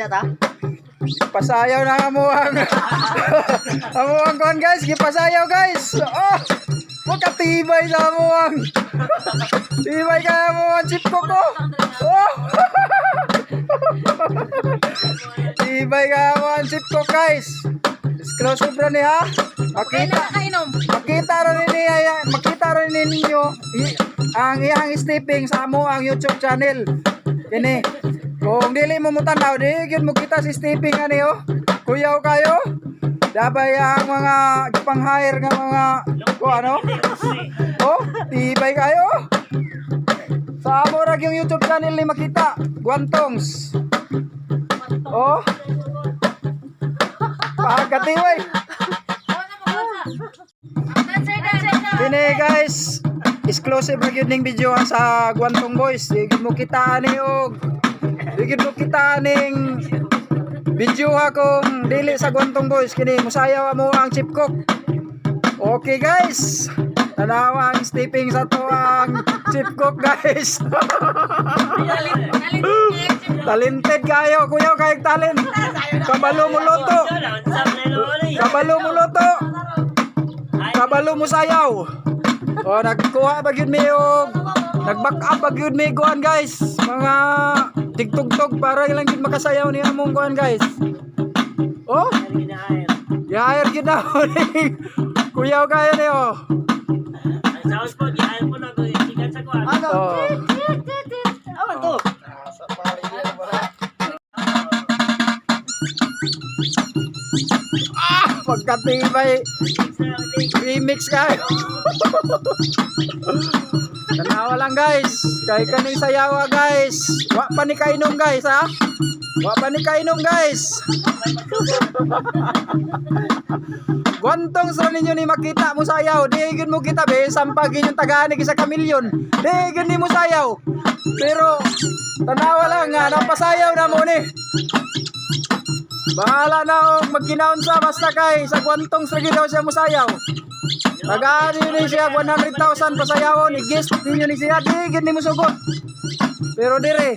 ta. Pasayaw na ang amuang kuan, guys, gipasayaw, guys. Oh, makatibay sa amuang. Tibay ka amuang chip ko ko. Oh. Tibay ka amuang chip ko, guys. Exclusive ra ni ha. Makita Nakainom. Makita ra ni niya, makita ra ni ninyo ang iyang stepping sa amo ang YouTube channel. Kini. Kung dili mo mutanaw, di gyud mo kita si stepping ani oh. Kuyaw kayo. Dabay ang mga gipang-hire nga mga ko ano? Oh, tibay kayo. Sa amo ra yung YouTube channel ni makita. Guantongs. Oh. Pagkatiway. Dancer, dancer na. Kini guys, exclusive ra gyud ning video ang sa Guantong Boys. Di gyud mo kita ani og di gyud mo kita ning video ha kung dili sa Guantong Boys. Kini musayaw mo ang Chip Cook. Okay guys. Tanawa ang stepping sa to ang Chip Cook, guys. Talented kayo, kuya, kayo talent. Kabalo mo luto. Kabalo mo luto. Kabalo mo sayaw. O nagkuha ba gyud mi og nag-back up ba gyud mi kuan, guys. Mga tigtugtog para lang gyud makasayaw ni among kuan, guys. Oh, gi-hire gyud na ako ni Kuyaw kayo ni oh. Ang sound po, gihayan po na ito. Sikat sa kuwan. Ano? Oh. Ano to? Ah, pagkatibay remix kayo. Tanawa lang, guys. Kay kaning sayawa, guys. Wa pa ni kainom, guys, ha. Wa pa ni kainom, guys. Guantong sa ninyo ni makita mo sayaw. Di gyud mo kita be sampagin yung tagaan ni sa kamilyon. Di gyud ni mo sayaw. Pero tanawa lang nga napasayaw na mo ni. Bahala na og magkinaon sa basta kay sa Guantong sa gyud daw siya musayaw. Tagaan ninyo ni siya 100,000 pasayawon, i-guest ninyo ni siya, di gyud ni mo sugot. Pero dire,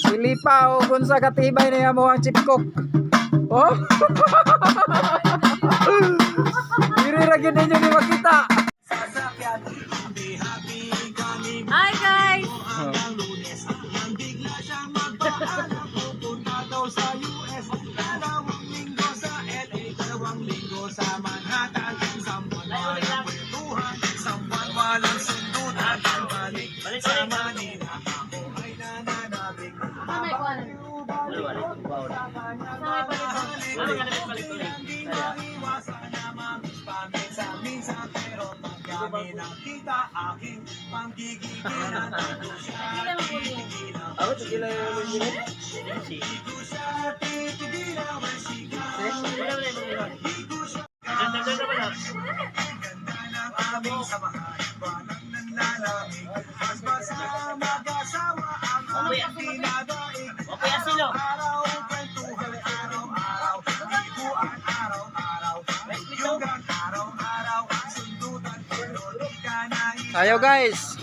silipa o kung sa katibay niya mo ang chip cook. Oh? Dire ra gyud ninyo ni makita. Hi guys. Balik ulit. May kuwan. May palito. Ano ka naman balik ulit? Nakita mo po yun. Ako tigilan yung Si. Wala, wala, wala, wala. Ganda, ganda ba na? Okay, asilo. Sayaw, guys.